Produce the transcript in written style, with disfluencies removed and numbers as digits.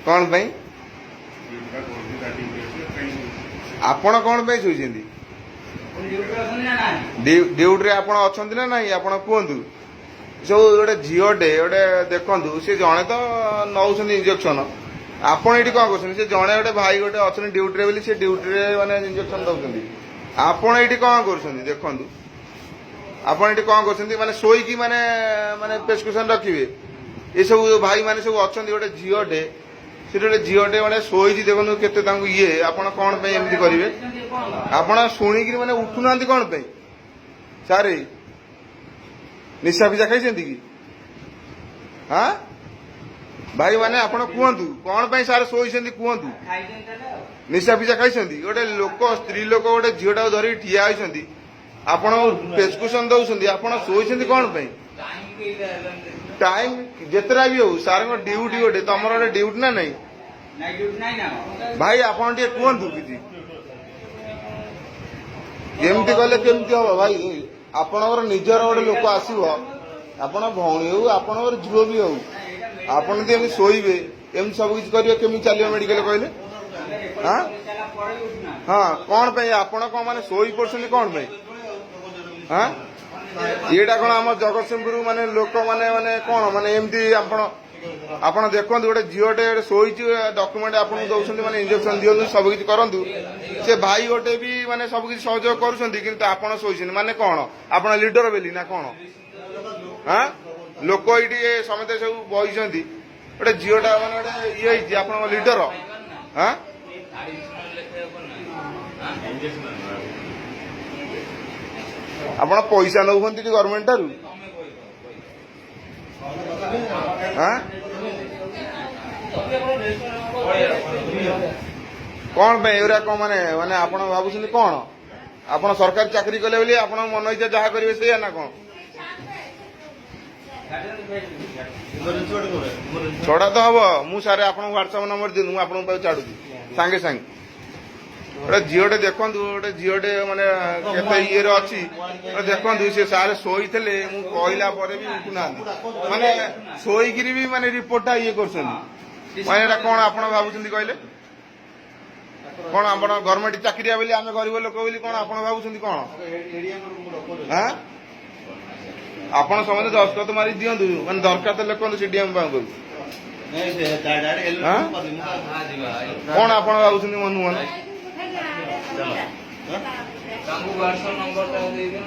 କ'ଣ ପାଇଁ? ଆପଣ କ'ଣ ପାଇଁ ଶୋଇଛନ୍ତି? ଡ୍ୟୁଟିରେ ଆପଣ ଅଛନ୍ତି ନା ନାହିଁ, ଆପଣ କୁହନ୍ତୁ। ସବୁ ଗୋଟେ ଝିଅଟେ ଗୋଟେ ଦେଖନ୍ତୁ, ସେ ଜଣେ ତ ନଉଛନ୍ତି ଇଞ୍ଜେକ୍ସନ, ଆପଣ ଏଇଠି କଣ କରୁଛନ୍ତି? ସେ ଜଣେ ଗୋଟେ ଭାଇ ଗୋଟେ ଅଛନ୍ତି ଡ୍ୟୁଟିରେ ବୋଲି ସେ ଡ୍ୟୁଟିରେ ମାନେ ଇଞ୍ଜେକ୍ସନ ଦଉଛନ୍ତି। ଆପଣ ଏଇଠି କଣ କରୁଛନ୍ତି ଦେଖନ୍ତୁ। ଆପଣ ଏଇଠି କଣ କରୁଛନ୍ତି? ମାନେ ଶୋଇକି ମାନେ ମାନେ ପ୍ରେସକ୍ରିପସନ ରଖିବେ? ଏସବୁ ଭାଇ ମାନେ ସବୁ ଅଛନ୍ତି। ଗୋଟେ ଝିଅଟେ ସେଠି, ଗୋଟେ ଝିଅଟେ ମାନେ ଶୋଇଛି, ଦେଖନ୍ତୁ କେତେ ତାଙ୍କୁ ଇଏ। ଆପଣ କଣ ପାଇଁ ଏମିତି କରିବେ? ଆପଣ ଶୁଣିକିରି ମାନେ ଉଠୁନାହାନ୍ତି କଣ ପାଇଁ? ସାରେ, ନିଶା ଫିସା ଖାଇଛନ୍ତି କି? ହଁ ଭାଇ ମାନେ, ଆପଣ କୁହନ୍ତୁ, କଣ ପାଇଁ ସାର୍ ଶୋଇଛନ୍ତି କୁହନ୍ତୁ। ନିଶା ଫିସା ଖାଇଛନ୍ତି? ଗୋଟେ ଲୋକ, ସ୍ତ୍ରୀ ଲୋକ, ଗୋଟେ ଝିଅଟାକୁ ଧରିକି ଠିଆ ହେଇଛନ୍ତି, ଆପଣ ପ୍ରେସକ୍ରିପସନ ଦଉଛନ୍ତି, ଆପଣ ଶୋଇଛନ୍ତି କଣ ପାଇଁ? ଟାଇମ ଯେତେଟା ବି ହଉ, ସାରଙ୍କ ଡ୍ୟୁଟି ଗୋଟେ, ତମର ଗୋଟେ ଡ୍ୟୁଟି ନା ନାଇଁ? ଭାଇ, ଆପଣ ଟିକେ କୁହନ୍ତୁ କିଛି। ଏମିତି କଲେ କେମିତି ହବ ଭାଇ? ଆପଣଙ୍କର ନିଜର ଗୋଟେ ଲୋକ ଆସିବ, ଆପଣ ଭଉଣୀ ହଉ, ଆପଣଙ୍କର ଝିଅ ବି ହଉ, ଆପଣ ଯଦି ଏମିତି ଶୋଇବେ, ଏମିତି ସବୁ କିଛି କରିବେ, କେମିତି ଚାଲିବ ମେଡିକାଲ କହିଲେ? ହଁ ହଁ କଣ ପାଇଁ ଆପଣ କଣ ମାନେ ଶୋଇ ପଡୁଛନ୍ତି କଣ ପାଇଁ? ହଁ, ଏଇଟା କଣ ଆମ ଜଗତସିଂହପୁର ମାନେ ଲୋକମାନେ ମାନେ କଣ ମାନେ ଏମିତି? ଆପଣ ଦେଖନ୍ତୁ, ଗୋଟେ ଝିଅଟେ ଗୋଟେ ଶୋଇଛି, ଡକୁମେଣ୍ଟ ଆପଣଙ୍କୁ ଦଉଛନ୍ତି, ମାନେ ଇଞ୍ଜେକ୍ସନ ଦିଅନ୍ତୁ, ସବୁ କିଛି କରନ୍ତୁ। ସେ ଭାଇ ଗୋଟେ ବି ମାନେ ସବୁ କିଛି ସହଯୋଗ କରୁଛନ୍ତି, କିନ୍ତୁ ଆପଣ ଶୋଇଛନ୍ତି ମାନେ କଣ? ଆପଣ ଲିଡର ବୋଲି ନା କଣ? ହଁ, ଲୋକ ଏଇଠି ସମସ୍ତେ ସବୁ ବଇଛନ୍ତି, ଗୋଟେ ଝିଅଟା ମାନେ ଗୋଟେ ଇଏ ହେଇଛି, ଆପଣଙ୍କ ଲିଡର? ହଁ, ଆପଣ ପଇସା ନଉଛନ୍ତି ଗଭର୍ଣ୍ଣମେଣ୍ଟ ଠାରୁ? ହଁ, କଣ ପାଇଁ ଏଗୁରା କଣ ମାନେ ମାନେ ଆପଣ ଭାବୁଛନ୍ତି କଣ? ଆପଣ ସରକାରୀ ଚାକିରି କଲେ ବୋଲି ଆପଣ ମନ ଇଚ୍ଛା ଯାହା କରିବେ ସେଇଆ ନା କଣ? ଛଡା ତ ହବ। ମୁଁ ସାର୍, ଆପଣଙ୍କୁ ହ୍ୱାଟ୍ସଆପ ନମ୍ବର ଦିଅନ୍ତୁ, ମୁଁ ଆପଣଙ୍କ ପାଖକୁ ଛାଡୁଛି ସାଙ୍ଗେ ସାଙ୍ଗେ। ଗୋଟେ ଝିଅଟେ ଦେଖନ୍ତୁ, ଗୋଟେ ଝିଅଟେ ମାନେ କେତେ ଇଏରେ ଅଛି ଗୋଟେ ଦେଖନ୍ତୁ। ସେ ସାର୍ ଶୋଇଥିଲେ, ମୁଁ କହିଲା ପରେ ବି ଉଠୁନାହାନ୍ତି, ମାନେ ଶୋଇକିରି ବି ମାନେ ରିପୋର୍ଟଟା ଇଏ କରୁଛନ୍ତି। ମାନେ ଏଇଟା କଣ ଆପଣ ଭାବୁଛନ୍ତି କହିଲେ? କଣ ଆପଣ ଗଭର୍ଣ୍ଣମେଣ୍ଟ ଚାକିରିଆ ବୋଲି, ଆମେ ଗରିବ ଲୋକ ବୋଲି କଣ ଆପଣ ଭାବୁଛନ୍ତି କଣ? ଆଁ, ଆପଣ ସମସ୍ତେ ଦସ୍ତଖତ ମାରି ଦିଅନ୍ତୁ, ମାନେ ଦରଖାସ୍ତ ଲେଖନ୍ତୁ ସିଡିଏମ ପାଖକୁ। ଆଁ? କଣ ଆପଣ ଭାବୁଛନ୍ତି ମନକୁ ମନ? ତାଙ୍କୁ ହ୍ୱାଟ୍ସଆପ ନମ୍ବରଟା ଦେଇଦିଅ।